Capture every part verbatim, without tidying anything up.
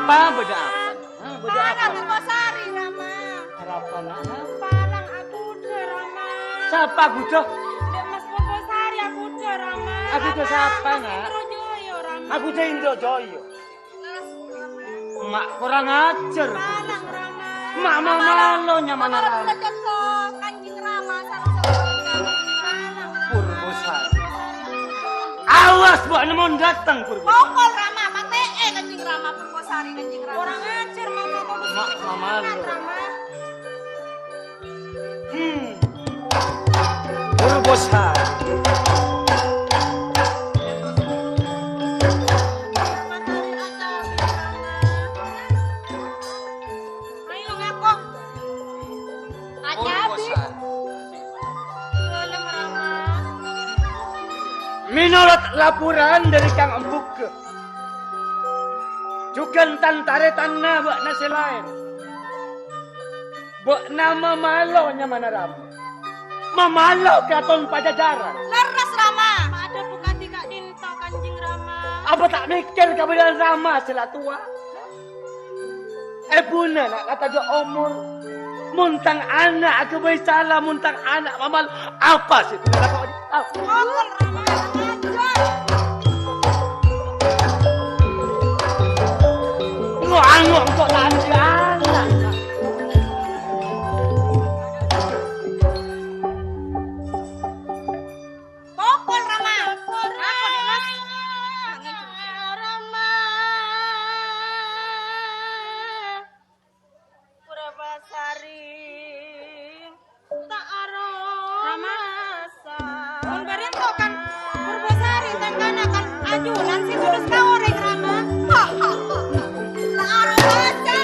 Apa bâdâ apa? Hah, bâdâ apa? Palang Purbasari, Rama. Arapa, Nak? Palang aghudhâ, Rama. Sapa aghudhâ? Dek Mas Purbasari aghudhâ, Rama. Aghudhâ sapa, Nak? Indrojoyo, Rama. Aghudhâ Indrojoyo. Ma' kurang ajar. Palang, Rama. Ma' mamalo nyamana Rama. Lecet, Kanjeng Rama, sareng-sareng Kanjeng Rama. Purbasari. Awas, bâ'na mon dâteng, Purbasari. Pokol, Rama, patè'è Kanjeng Rama, Purbasari, Kanjeng Rama. Kurang ajar, Mama, kodhu Ma-, sini Mama hormat, lo. Rama. Hmm. Purbasari. Ayo, ngaku. Acabi. Purbasari. Gelem, Rama. Mènorot laporan dâri Kang Embuga, jhughân tan-tarètanna bâ'na sè laèn, bâ'na mamalo nyamana Rama. Mamalo Kraton Pajajaran. Lerres, Rama. Padâ bhukadi ka'dinto, Kanjeng Rama. Apa ta' mèkkèr kabâdâ'ân Rama sè la towa? Èbhuna na' la tadâ' omor. Mon tang ana' aghâbây sala, mon tang ana' mamal, apa sè èbhuna lakona? Apa? Omor, Rama, ngajar. Ngo-ango engko' ta' andhi' ana'. Pokol, Rama. Ngaku, Dimas. Rama. Purbasari. Ta' aro Rama. Mon bâriyâ to kan Purbasari tang kana kan ajunan sè tulus ka orèng, Rama. Ta' aro bâca.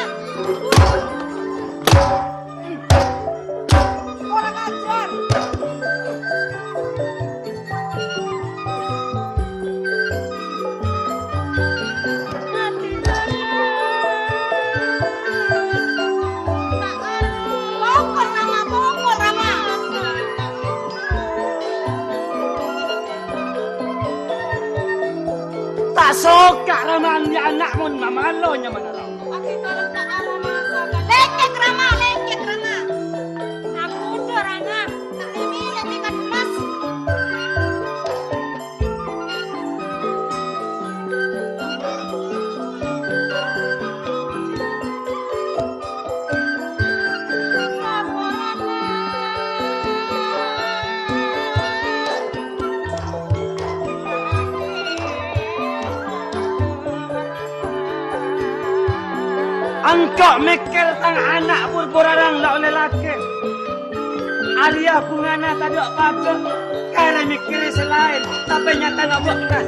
Kurang ajar. Pokol, Rama, pokol, Rama. Ta' soka, Rama, andhi' ana' mon mamalo nyamana Rama. Lèngkèk, Rama, lèngkèk, Rama. Ampon, Rama. Ta' lèmè-lèmè kan, Mas. Engko' mèkkèr tang ana' pur-pura rang la ollè lakè. Arèya bhungana tadâ' pabâ, karè mèkkèrè sè laèn, tapè nyatana bâ'na.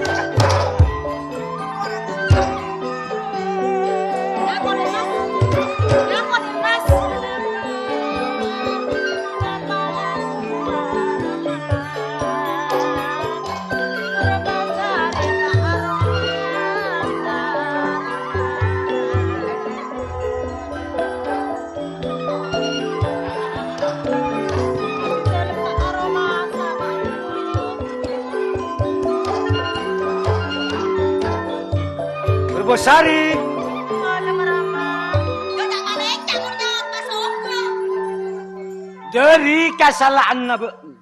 Purbasari. Dâri kasala'anna bâ'na.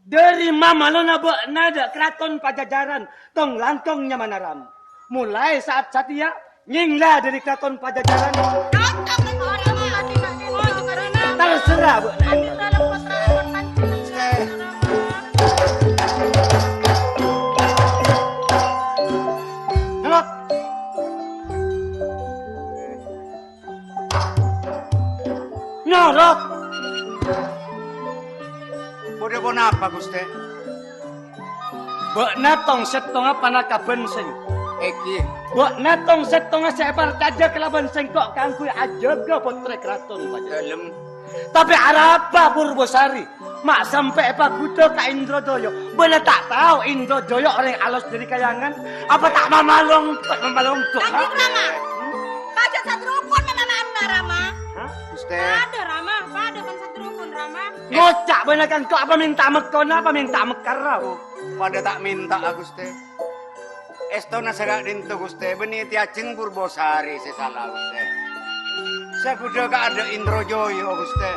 Dâri mamalona bâ'na dâ' Kraton Pajajaran, tong-langkong nyamana Rama. Molaè sa'at satèya, nyèngla dâri Kraton Pajajaran. Tarsèra bâ'na. Nyorot. Bâdâ ponapa, Ghustè? Bâ'na tong-sèttonga panakabhân sèng-, Èngghi. Bâ'na tong-sèttonga sè èparcajâ kalabân sèngko' kaangghuy ajâgâ pottrè Kraton Pajajaran. Dâlem. Tapè arapa Purbasari? Ma' sampè' èpaghudhâ ka Indrajaya. Bâ'na ta' tao Indrajaya orèng alos dâri Kayangan? Apa ta' mamalongko', mamalongko', ha? Kanjeng Rama, pajhât sadrukon mamala'anna, Rama. Hah? Ghustè. Padâ, Rama, padâ bân sadrukon, Rama. Ngoca' bâ'na kan kok apa mènta mekkona, apa mènta mekkarra, Bu? Padâ ta' mènta'a, Ghustè. Èstona saka'dinto, Ghustè, bânnè tè ajheng Purbosari sè sala, Ghustè. Sè ghudhâ kaadâ' Indrajaya, Ghustè.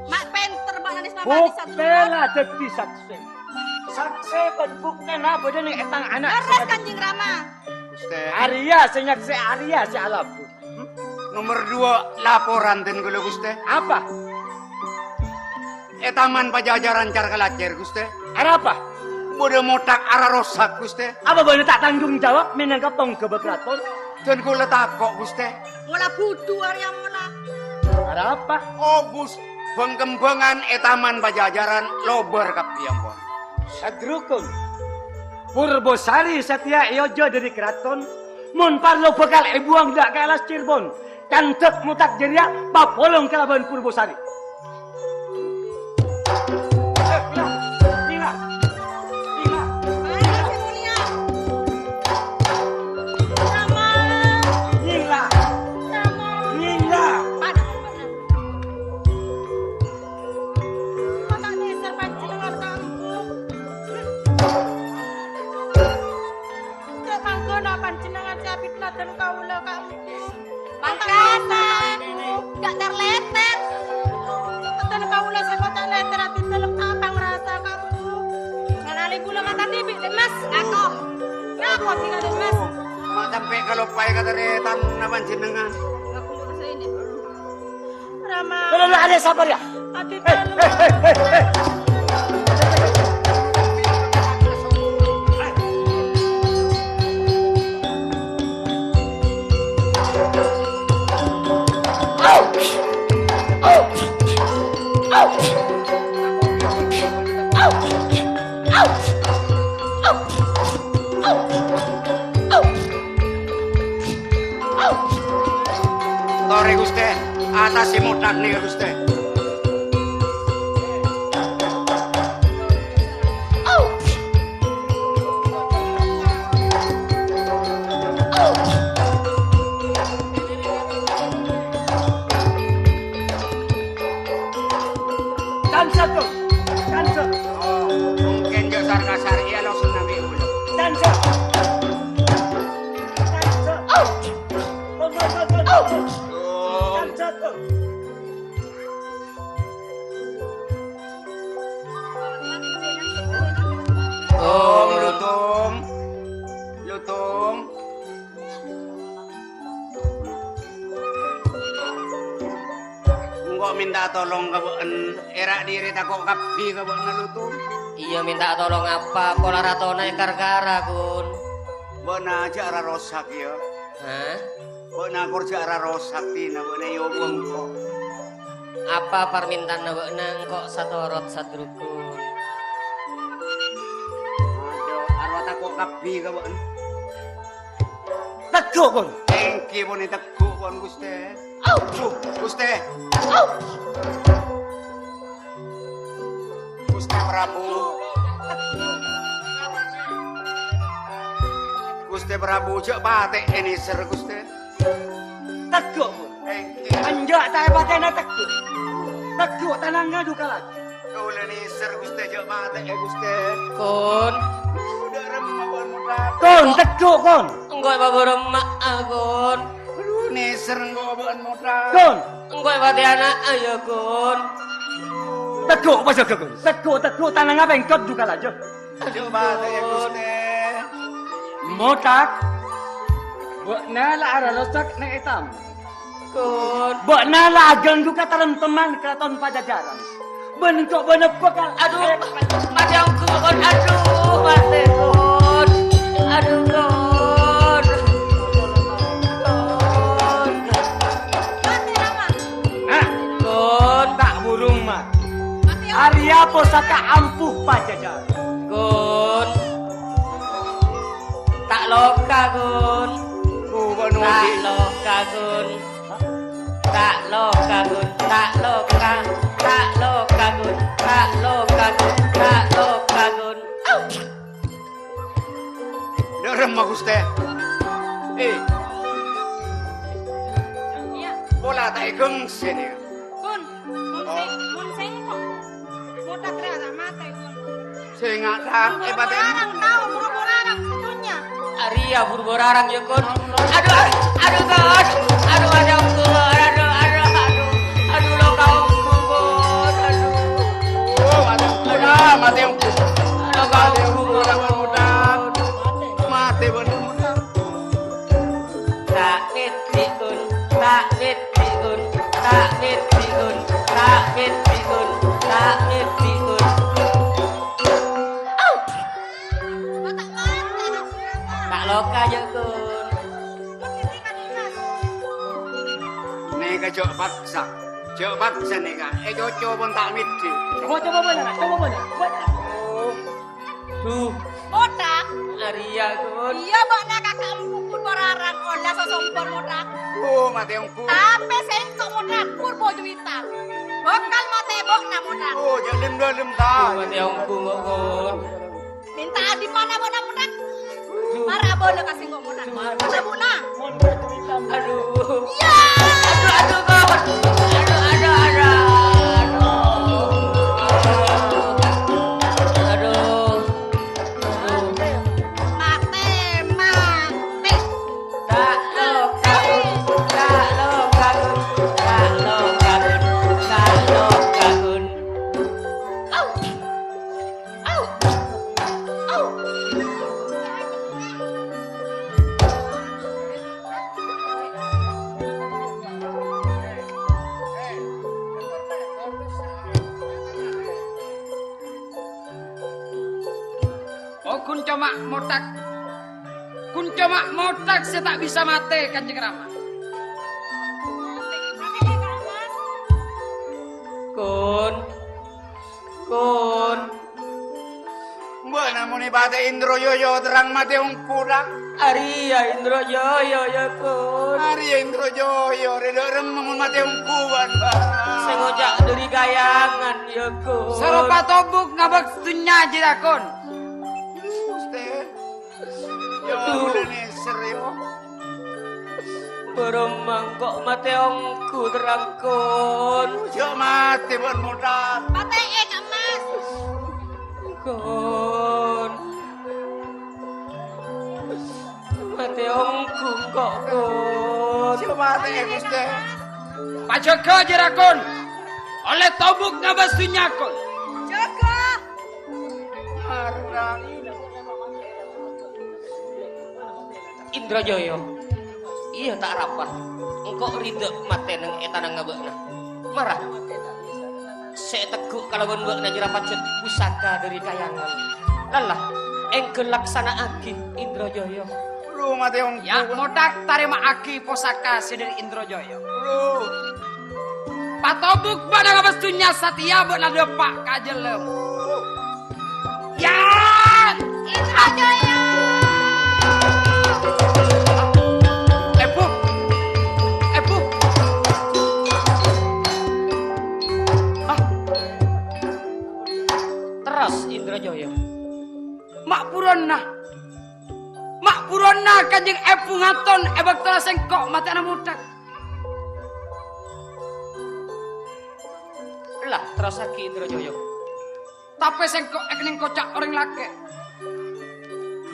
Ma' pènter bâ'na nèsna Buktè la dhâddhi saksè. Saksè bân buktèna bâdâ neng è tang ana'. Lerres, Kanjeng Rama. Ghustè. Arèya sè nyaksè, arèya sè alabu. Hmm? Nomer duwâ', laporan dân kaulâ, Ghustè. Apa? È Taman Pajajaran Carkalacèr, Ghustè. Arapa? Bâdâ mothak ararosak, Ghustè. Apa bâ'na ta' tanggung jawab mènangka pongghâbâ karaton? Dân kaulâ tako', Ghustè. Mola budhu arèya mola. Arapa? Obus bâng-kembhângan è Taman Pajajaran lobâr kabbhi ampon. Sadrukun, Purbosari satèya èojhâ dâri karaton, mon parlo bhâkal èbuwâng dâ' ka alas Cirebon. Candhâk mothak jârèya papolong kalabân Purbosari. Ayo, sè molèya. Rama. Nyèngla. Rama. Nyèngla. Padâ. Kok ta' nèser panjhennengngan ka embu'? Cè' mangkana panjhennengngan sè abit ladân kaulâ ka embu'. Mangkana, Embu', jhâ' ter-lèter. Ladân kaulâ sè koca' lèter abit tello' ta' pangrasa ka embu'. Ngalale bulâ mata dhibi', Dhi' Mas. Ngako. Ngako tinggal, Dhi' Mas. Ma' sampè' kaloppaè kataretanna panjhennengngan. Aku mau rasa ini. Rama. Lho, lho, lho, arèya sapa, ya? Ati telu. Torè, Ghustè. Attasè mothak nèka, Ghustè. Tansèt, Kong. Tansèt. Oh, mungkin jhâ' sar-kasar, iyâ, langsung nambè ulang. Tansèt. Tansèt. Kong, Kong, Kong, Kong, Kong. Tansèt, Kong. Tom, Lutom. Lutom. Engko' mènta tolong ka bâ'en, èra' dhiri tako' kabbhi ka bâ'na, Lutom. Iyâ, mènta tolong apa? Pola ratona èkar-kara, Gun. Bâ'na jhâ' rarosak, yâ. Hah? Bâ'na kor jhâ' rarosak, Tina, bâ'na èobâng, kok. Apa parmèntana bâ'na engko' satorot, Sadrugun? Adhu, arowa tako' kabbhi ka bâ'na. Tegghu', Gun. Èngghi pon ètegghu' pon, Ghustè. Adhu, Ghustè. Ghustè Prabu. Ghustè Prabu, jhâ' patè' ènèser, Ghustè. Tegghu', Gun. Èngghi. Enjâ' ta' èpatè'ana tegghu'. Tegghu' tanangnga dhukalaja. Kaulâ nèser, Ghustè, jhâ' patè'è, Ghustè. Kun. Dâ' remma bân mothak. Kun, tegghu', Kun. Engko' èpabârâmma'a, Kun. Adhu, nèser engko' bân mothak. Kun. Engko' èpatè'ana, yâ, Kun. Tegghu', pajâgâ, Kun. Tegghu', tegghu', tanangnga pèngkot dhukalaja. Jhâ' patè'è, Ghustè. Mothak. Bâ'na la ararosak neng ètam. Kun. Bâ'na la aghânggu kataremtemman Karaton Pajajaran. Bân engko' bâ'na bhâkal... Adhu, matè ongghu, Kun. Adhu, matè, Kun. Adhu, Kun. Kun. Nah, Kun. Ta' burung, Mat. Arèya posaka ampuh Pajajaran. Kun. Ta' loka, Kun. Oh, Pak Nodi. Ta' loka, Kun. Ta' loka, Kun. Ta' loka. Ta' loka, Kun. Ta' loka, Kun. Ta' loka, Kun. Au! Dâ' remma, Ghustè. Eh. Iyâ. Pola ta' èghângsè nèka. Kun, mon sè-, mon sèngko', mothak rèya ta' matè, Kun. Sènga' ta' èpatè'è. Larang tao, buru-buru larang. Arèya buru-buru arang, yâ, Ghun. Adu, adu, adu, Ghun. Adu, adu, adu, adu, adu, adu, lo kaum, Ghun. Adu. Oh, matè, matè, matè, Ghun. Lo kaum, Ghun. Matè, bhender. Ta' ngèdhi', Ghun. Ta' ngèdhi', Ghun. Ta' ngèdhi', Ghun. Ta' ngèdhi', Ghun. Ta' ngèdhi', Ghun. Au! Ta' loka, jâ', Ghun. Nèka jhâ' paksa. Jhâ' paksa nèka. È, coco pon ta' mèdhi. Coba, coba bâ'na, coba bâ'na. Coba. Duh. Mothak. Arèya, Ghun. Iyâ, bâ'na kaka' empuk pon pararang. Ollè sosompor mothak. Oh, matè ongghu. Tapè sèngko' mothak, purba juwitan. Bhâkal matè bâ'na mothak. Oh, jhâ' lem-dalem ta. Matè ongghu, Ghun. Mènta'a dimma bâ'na, Mothak? Mara abâlâ ka sèngko', Mothak. Mara buna. Adu. Yâ! Adu, adu, adu. Adu, adu, adu. Adu. Matè, matè. Ta' loka, ta' loka, ta' loka, ta' loka, Ghun. Au! Au! Au! Oh, ghun coma Mothak. Ghun coma Mothak sè ta' bisa matè, Kanjeng Rama. Ghun. Ghun. Mbok namong patè Indra Jaya terrang matè ongghu, Ra? Arèya Indra Jaya, yâ, Ghun. Arèya Indra Jaya, rè dâ' remma mon matè ongghuwân, Bâ. Sè ngoca' dâri Kahyangan, yâ, Ghun. Saropa tobuk ngabâs dhunnya jârèya, Ghun. Gusti. Yâ, Aduh. Bulâ nèser, yâ. Bârâmma engko' matè ongghu terrang, Ghun. Jhâ' matè bân Mothak. Patè'è, Ka' Mas. Ghun. Matè ongghu engko', Ghun. Jhâ' matè, Gusti. Pajâgâ jârèya, Ghun. Ollè tobuk ngabâs dhunnya, Ghun. Jâgâ. Mara. Indra Jaya. Iyâ, ta' arapa. Engko' rèdhâ matè neng è tanangnga bâ'na. Mara. Sè ètegghu' kalabân bâ'na jârèya pajhât pusaka dâri Kahyangan. Lalla, èngghâ laksana'aghi, Indra Jaya. Lu matè ongghu. Yâ, Mothak, tarèma'aghi posaka sè dâri Indra Jaya. Lu. Patobuk bâ'na ngabâs dhunnya satèya bâ'na dâpa' ka jhâlân. Yâ! Indra Jaya! Èbhu! Èbhu! Hah? Terros Indra Jaya. Ma' buruwânna. Ma' buruwânna Kanjeng Èbhu ngaton è bâktona sèngko' matè'ana Mothak. Lah, terrosaghi Indra Jaya. Tapè sèngko' èkennèng koca' orèng lakè'.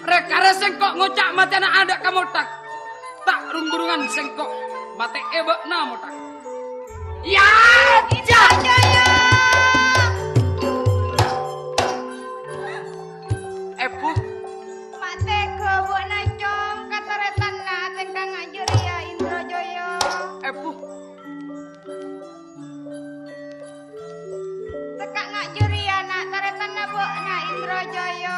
Rè-karè sèngko' ngoca' matè'ana adâ' ka Mothak. Ta' rung-burungan sèngko' matè'è bâ'na, Mothak. Yâ, Indra Jaya! Èbhu. Ma' tèghâ bâ'na, Cong, ka tarètanna atèngka nga' jârèya, Indra Jaya. Èbhu. Tekka' nga' jârèya, na', tarètanna bâ'na, Indra Jaya.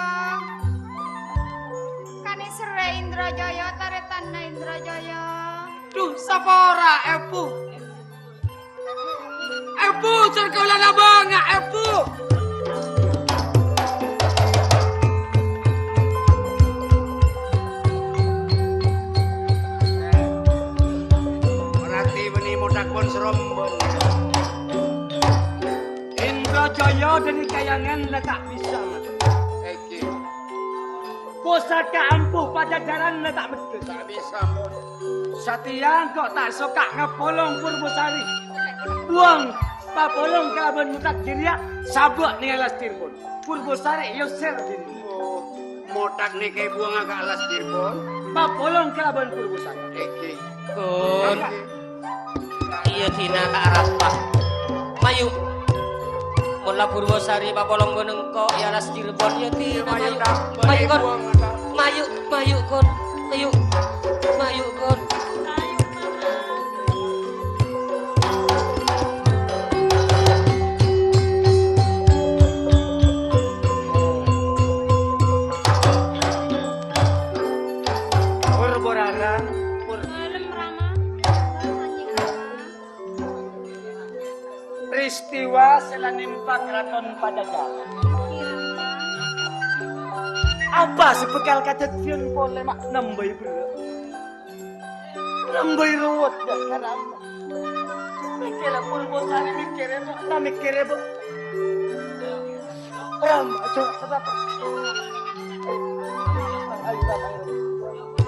Kanèserrè Indra Jaya, tarètanna Indra Jaya. Dhu, sapora, Èbhu. Èbhu, jhâr kaulâ nabângnga, Èbhu. Berarti bânnè Mothak pon sarombhân. Indra Jaya dâri Kahyangan la ta' bisa, Mas. Èngghi. Posaka ampuh Pajâjârân la ta' meddhâ. Ta' bisa, Mon. Satèya engko' ta' soka ngapolong Purbasari. Buwâng papolong kalabân Mothak jârèya, sabâ' nèngghâl lastir, Mon. Purbasari èossèr dhinèng. Oh. Kotak nèka èbuwângnga ka alas Cirebon. Pabolong kalabân Purwosari. Èngghi. Ghun. Iyâ, dina ka Arafah. Mayu. Mon la Purwosari papolong bân engko' è alas Cirebon, iyâ, dina mayu. Mayu, Ghun. Mayu, mayu, Ghun. Mayu. Mayu, Ghun. Pur Borana, Pur. Malem, Rama. Peristiwa sè la nèmpa Karaton Pajajaran. Apa sè bhâkal kadhâddhiyân polè, ma' nambâi berrâ'? Nambâi rowot, ya, Rama. Mèkkèrè, Purwosari mèkkèrè, Pak. La mèkkèrè, Pak. Rama, aja, aja, Pak. Ayo, Rama, ayo.